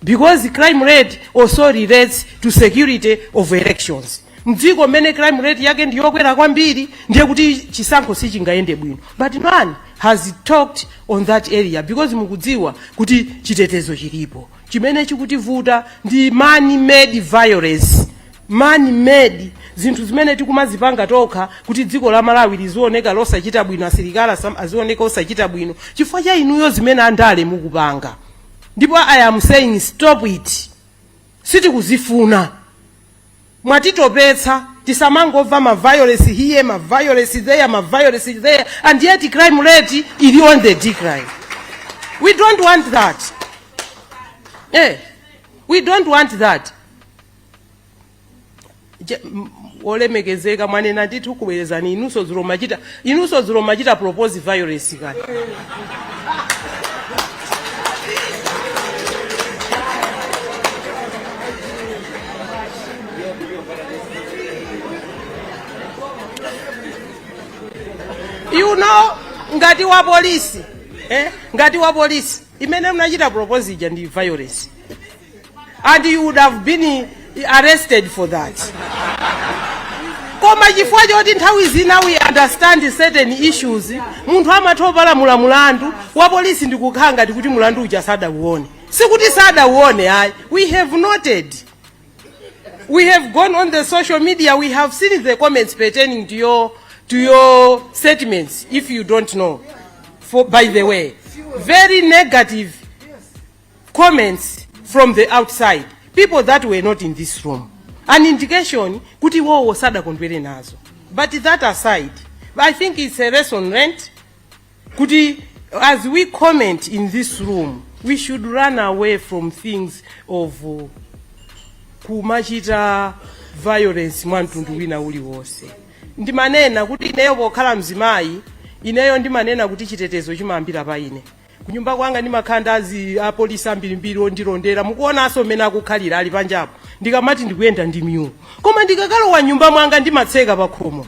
because crime rate also relates to security of elections. Mdziko mmene crime rate yake ndiyokwera kwambiri, ndiye kuti chisankho sichingayende bwino, but none has talked on that area because mukudziwa kuti chitetezo chilipo. Chimene chikutivuta ndi man made violence, man made zinthu zimene tikumazipanga tokha kuti dziko la Malawi lizioneka losachita bwino, asilikali azioneka osachita bwino, chifukwa cha inuyo zimene andale mukupanga. Ndipo I am saying, stop it. Sitikuzifuna, mwatitopetsa. Tisamangomva ma violence here, ma violence there, ma violence there, and yet crime rate ili on the decline. We don't want that. We don't want that. Olemekezeka, mwanena ndithu, kubwerezani. Inunso dzulo machita propose violence kani. Ngati wa polisi, ngati wa polisi, imene mnachita propose ija ndi violence, and you would have been arrested for that. Koma chifukwa choti nthawi zina we understand certain issues, munthu amatha opalamula mulandu wa polisi ndikukhala ngati kuti mulandu uja sadauone. Sikuti sadauone, ayi. We have noted. We have gone on the social media, we have seen the comments pertaining to your statements, if you don't know. For, by the way, very negative comments from the outside, people that were not in this room, an indication kuti iwowo sadakondwere nazo. But that aside, I think it's a lesson learned kuti as we comment in this room, we should run away from things of kumachita violence mwa mtundu wina uliwonse. Ndimanena kuti ineyo pokhala mzimayi, ineyo ndimanena kuti chitetezo chimayambira pa ine. Kunyumba kwanga ndimakhala ndi apolisi ambirimbiri ondilondera. Mukuonanso mmene akukhalira ali panjapo. Ndikamati ndikuyenda ndi myu, koma ndikakalowa nyumba mwanga ndimatseka pa khomo.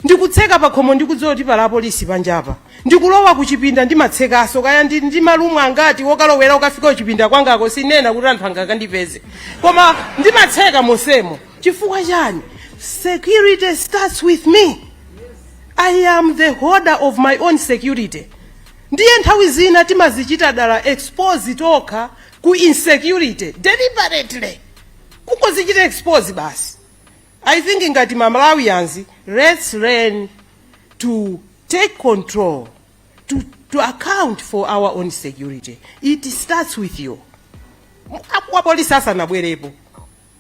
Ndikutseka pa khomo, ndikudziwa kuti pali apolisi panjapa. Ndikulowa kuchipinda, ndimatsekaso. Kaya ndi ma room angati wokalowera ukafika kuchipinda kwangako, sinena kuti anthu angakandipeze, koma ndimatseka mosemo. Chifukwa chani? Security starts with me. I am the holder of my own security. Ndiye nthawi zina timazichita dala expose tokha ku insecurity deliberately, kungozichita expose basi. I think ngati Malawians, let's learn to take control, to account for our own security. It starts with you. Apolisi asanabwerepo,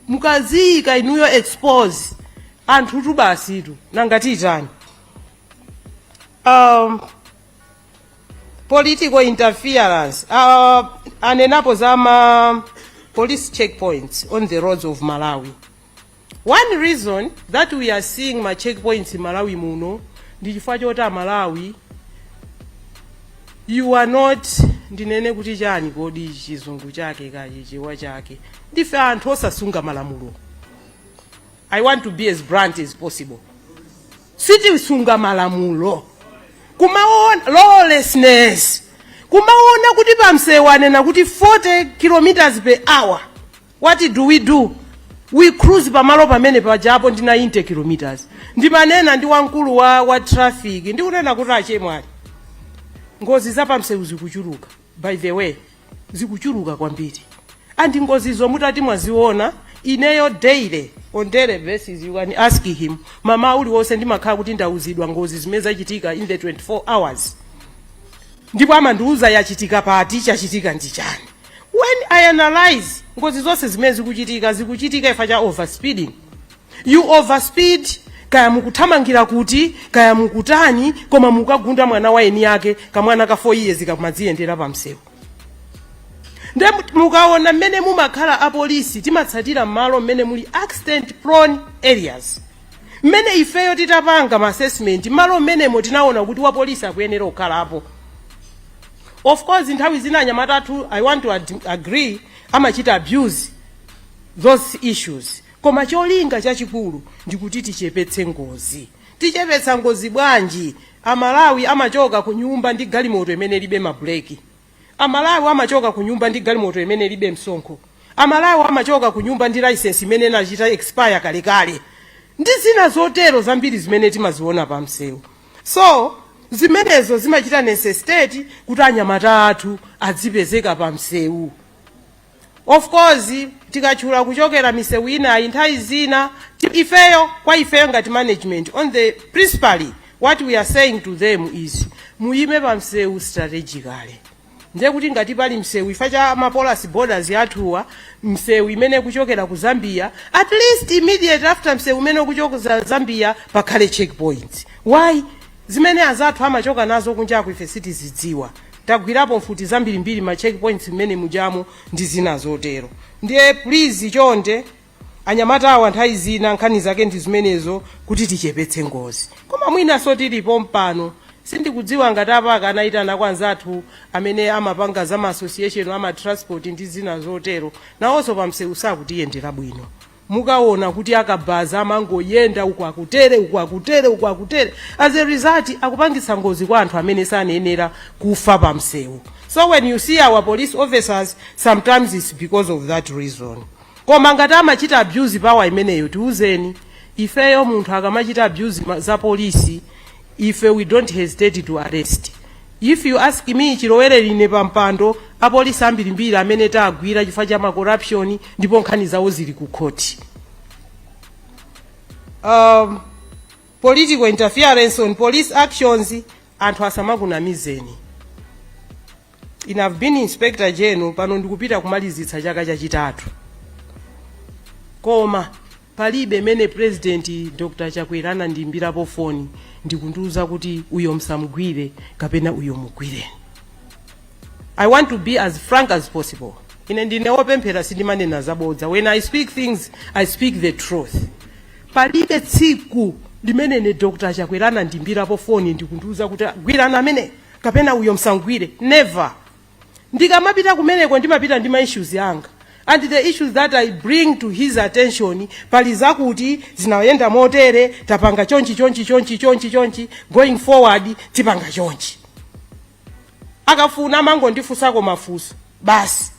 mukaziyika inuyo expose anthu tu basitu, nanga titani? Political interference, anenapo za ma police checkpoints on the roads of Malawi. One reason that we are seeing ma checkpoints in Malawi muno ndi chifukwa choti Amalawi, you are not, ndinene kuti chani kodi, chizungu chake kachichewa chake, ndife anthu osasunga malamulo. I want to be as blunt as possible. Sitisunga malamulo. Kumaona lawlessness, kumaona kuti pamsewu anena kuti 40 kilometers per hour, what do we do? We cruise pamalo pamene pajapo ndi 90 kilometers. Ndimanena ndi wamkulu wa traffic, ndikunena kuti, "Achemwali, ngozi zapamsewu zikuchuluka." By the way, zikuchuluka kwambiri, and ngozizo mutati mwaziona, ineyo daily, on daily basis, you can ask him, mama uliwonse ndimakhala kuti ndauzidwa ngozi zimene zachitika in the 24 hours, ndipo amandiuza yachitika pati, chachitika ndi chani. When I analyze ngozi zonse zimene zikuchitika, zikuchitika chifukwa cha overspeeding. You overspeed, kaya mukuthamangira kuti, kaya mukutani, koma mukagunda mwana wa eni yake, kamwana ka 4 years kamadziyendera pamsewu. Nde mukaona mmene mumakhala apolisi, timatsatira m'malo mmene muli accident prone areas, mmene ifeyo titapanga ma assessment m'malo mmenemo tinaona kuti wapolisi akuyenera kukhalapo. Of course, nthawi zina anyamata athu, I want to agree, amachita abuse those issues, koma cholinga chachikulu ndikuti tichepetse ngozi. Tichepetsa ngozi bwanji? Amalawi amachoka ku nyumba ndi galimoto imene ilibe mabreki. Amalawi amachoka ku nyumba ndi galimoto imene ilibe msonkho. Amalawi amachoka ku nyumba ndi license imene inachita expire kalekale, ndi zina zotero zambiri zimene timaziona pa msewu. So zimenezo zimachita necessitate kuti anyamata athu adzipezeka pa msewu. Of course, tikachula kuchokera misewu inayi, nthawi zina ifeyo, kwa ifeyo ngati management, on the principally what we are saying to them is muyime pa msewu strategically. Ndiye kuti ngati pali msewu ifa cha ma porous borders yathuwa, msewu imene kuchokera ku Zambia, at least immediate after msewu umene kuchoka Zambia pakhale checkpoints. Why? Zimene azathu amachoka nazo kunjaku ife sitizidziwa. Tagwirapo mfuti zambirimbiri ma checkpoints mmene mujamo ndi zina zotero. Ndiye please, chonde, anyamata awa nthawi zina nkhani zake ndi zimenezo, kuti tichepetse ngozi. Koma mwinaso tilipo mpano, sindikudziwa ngati apaka anayitana kwa anzathu amene amapanga za ma association ama transport ndi zina zotero, nawonso pamsewu sakutiyendera bwino. Mukaona kuti akabaza amangoyenda uku akutere, uku akutere, uku akutere. As a result, akupangitsa ngozi kwa anthu amene sanayenera kufa pamsewu. So when you see our police officers, sometimes it's because of that reason. Koma ngati amachita abuse power imeneyo, tiuzeni ifeyo. Munthu akamachita abuse za polisi, ife we don't hesitate to arrest. If you ask me, chilowere ine pampando, apolisi ambirimbiri amene tagwira chifukwa cha ma corruption, ndipo nkhani zawo zili ku khoti. Political interference on police actions, anthu asamakunamizeni. Ine have been Inspector General, pano ndikupita kumalizitsa chaka chachitatu, koma palibe mene President Dr Chakwera anandiyimbirapo foni ndikundiuza kuti uyo msamugwire kapena uyo mugwireni. I want to be as frank as possible. Ine ndine wopemphera, sindimanena zabodza. When I speak things, I speak the truth. Palibe tsiku limene ne Dr Chakwera anandiyimbirapo foni ndikundiuza kuti gwirani amene kapena uyo msangwire. Never. Ndikamapita kumeneko, ndimapita ndi ma issues anga, and the issues that I bring to his attention, pali zakuti zinayenda motere, tapanga chonchi, chonchi, chonchi, chonchi, chonchi, going forward tipanga chonchi. Akafuna amangondifunsako mafunso basi,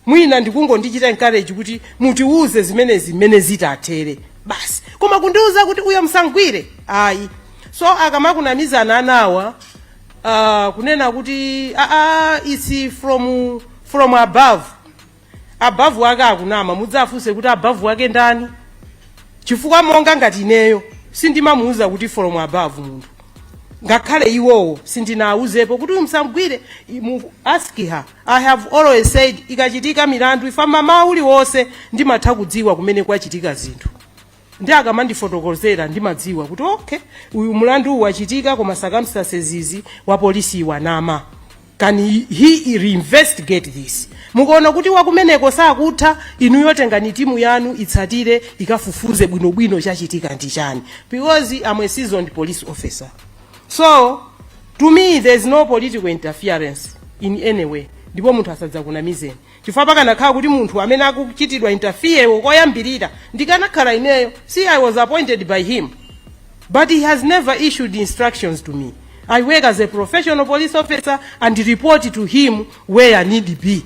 mwina ndikungondichita encourage kuti mutiuze zimenezi mmene zitathere basi, koma kundiuza kuti uyo msangwire, ayi. So akamakunamizana anawa kunena kuti it's from above, above wake akunama. Mudzafunse kuti above wake ndani, chifukwa monga ngati ineyo sindimamuuza kuti from above munthu, ngakhale iwowo sindinawuzepo kuti umsamgwire. Ask her. I have always said ikachitika milandu, ifa mama uliwonse ndimatha kudziwa kumene kwachitika zinthu, ndi akamandifotokozera ndimadziwa kuti okay, uyu mulandu uwu wachitika, koma circumstances izi wa polisi wanama. Can he reinvestigate this? Mukaona kuti wakumeneko sakutha, inuyo tengani timu yanu itsatire, ikafufuze bwinobwino chachitika ndi chani, because I'm a seasoned police officer. So to me there is no political interference in any way, ndipo munthu asadzakunamizeni, chifukwa pakanakhala kuti munthu amene akuchitidwa interfere koyambirira ndikanakhala ineyo. See, I was appointed by him, but he has never issued instructions to me. I work as a professional police officer and report to him where need be.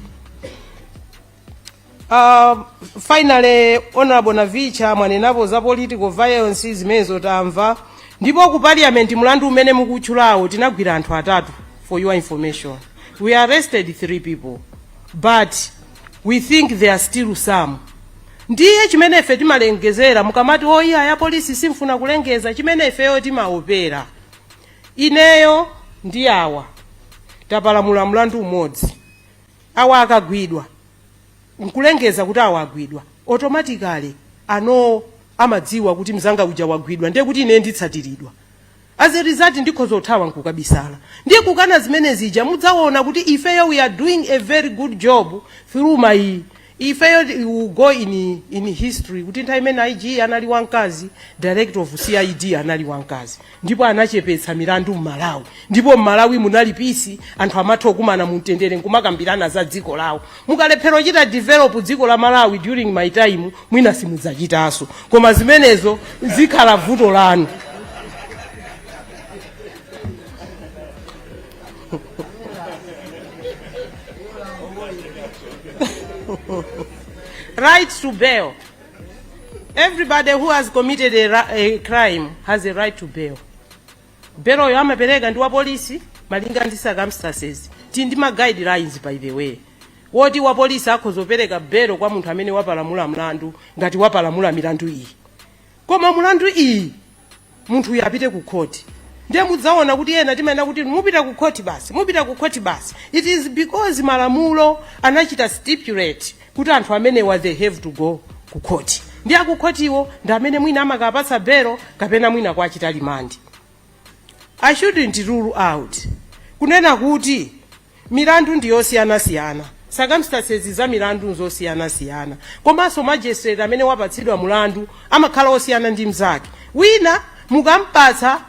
Finally, Honorable Navicha, mwanenapo za political violence, zimenezo tamva. Ndipo ku Parliament, mlandu umene mukutchulawo, tinagwira anthu atatu. For your information, we arrested three people, but we think there are still some. Ndiye chimene ife timalengezera, mukamati oyiya ya polisi simfuna kulengeza, chimene ifeyo timaopera, ineyo ndi awa tapalamula mlandu umodzi, awa akagwidwa nkulengeza kuti awa agwidwa, automatically ano amadziwa kuti mzanga uja wagwidwa, ndiye kuti ine nditsatiridwa. As a result, ndikhoza kuthawa nkukabisala. Ndiye kukana zimene zija, mudzaona kuti ifeyo we are doing a very good job through my ifeyo will go in history kuti nthawi imene IG anali wamkazi, Director of CID anali wamkazi, ndipo anachepetsa milandu m'Malawi, ndipo m'Malawi munali peace, anthu amatha kukumana mumtendere nkumakambirana za dziko lawo. Mukalephera kuchita develop dziko la Malawi during my time, mwina simudzachitanso, koma zimenezo zikhala vuto lanu. Right to bail. Everybody who has committed a crime has a right to bail. Beloyo amapereka ndi wa polisi malinga ndi circumstances. Tili ndi ma guidelines, by the way, woti wa polisi akhoza kupereka belo kwa munthu amene wapalamula mlandu ngati wapalamula milandu iyi, koma mulandu iyi munthu uyu apite ku khoti. Ndiye mudzaona kuti ena timanena kuti mupita ku khoti basi, mupita ku khoti basi. It is because malamulo anachita stipulate kuti anthu amenewa they have to go ku khoti, ndi akukhotiwo ndi amene mwina amakapatsa belo kapena mwina kwachita remand. I shouldn't rule out kunena kuti milandu ndi yosiyanasiyana, circumstances za milandu nzosiyanasiyana, komanso magistrate amene wapatsidwa mulandu amakhala osiyana ndi mnzake. Wina mukampatsa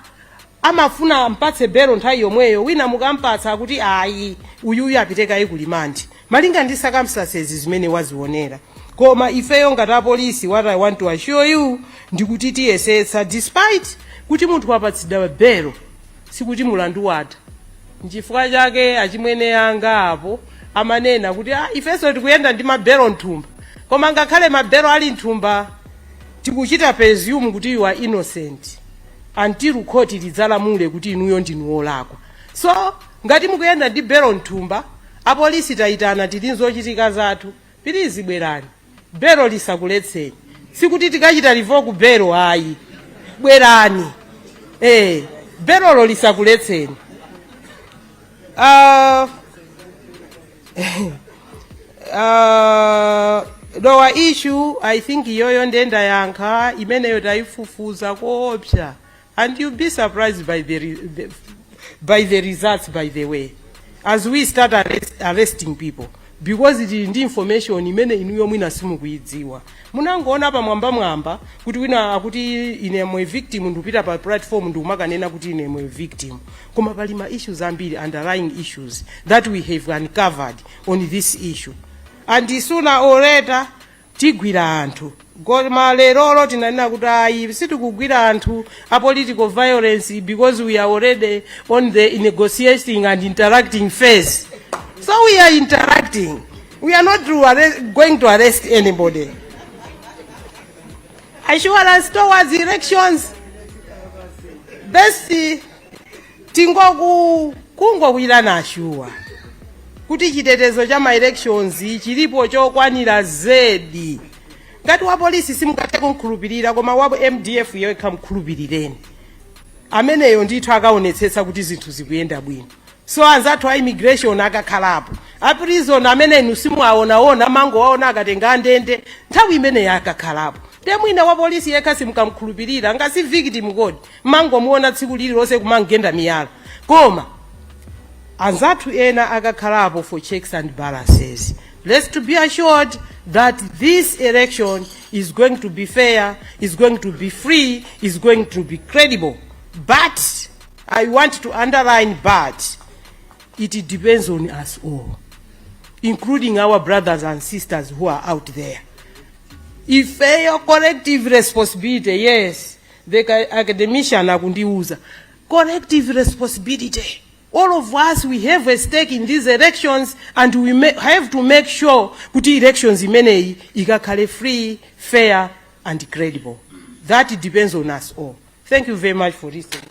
amafuna ampatse belo nthawi yomweyo, wina mukampatsa akuti ayi, uyuyu apite kaye ku remand, malinga ndi circumstances zimene wazionera. Koma ifeyo ngati apolisi, what I want to assure you ndikuti tiyesetsa, despite kuti munthu wapatsidwa belo, sikuti mulandu watha. Nchifukwa chake achimwene anga apo amanena kuti ah, ifenso tikuyenda ndi mabelo mthumba, koma ngakhale mabelo ali mthumba, tikuchita presume kuti you are innocent until khoti lidzalamule kuti inuyo ndinu wolakwa. So ngati mukuyenda ndi belo mthumba, apolisi tayitana, tili nzochitika zathu, please bwerani, belo lisakuletseni. Sikuti tikachita revoke belo, ayi. Bwerani, belolo lisakuletseni. Lower issue, I think iyoyo ndendayankha imeneyo, tayifufuza koopsa, and you'll be surprised by the results, by the way, as we start arresting people, because tili ndi information imene inuyo mwina simukuyidziwa. Munangoona pamwamba mwamba kuti wina akuti, "Ine am a victim," ndikupita pa platform ndikumakanena kuti, "Ine am a victim," koma pali ma issues ambiri, underlying issues that we have uncovered on this issue, and sooner or later tigwira anthu. Koma lerolo tinanena kuti ayi, sitikugwira anthu a political violence because we are already on the negotiating and interacting phase. So we are interacting, we are not going to arrest anybody. Assurance towards elections, best tingoku kungokwirana assure kuti chitetezo cha ma elections chilipo chokwanira zedi. Ngati wa polisi simungathe kumkhulupirira, koma wa MDF yekha mkhulupirireni ameneyo ndithu, akaonetsetsa kuti zinthu zikuyenda bwino. So anzathu a immigration akakhalapo, a prison amene inu simuwaonaona, mangowaona akatenga andende, nthawi imeneyo akakhalapo. Nde mwina wa polisi yekha simukamkhulupirira, ngasi victim kodi mangomuona tsiku lililonse kumangenda miyala, koma anzathu ena akakhalapo for checks and balances. Let's to be assured that this election is going to be fair, is going to be free, is going to be credible. But I want to underline, but it depends on us all, including our brothers and sisters who are out there. Ifeyo, collective responsibility. Yes, the academician akundiuza, collective responsibility. All of us, we have a stake in these elections, and we have to make sure kuti elections imeneyi ikakhale free, fair and credible. That depends on us all. Thank you very much for listening.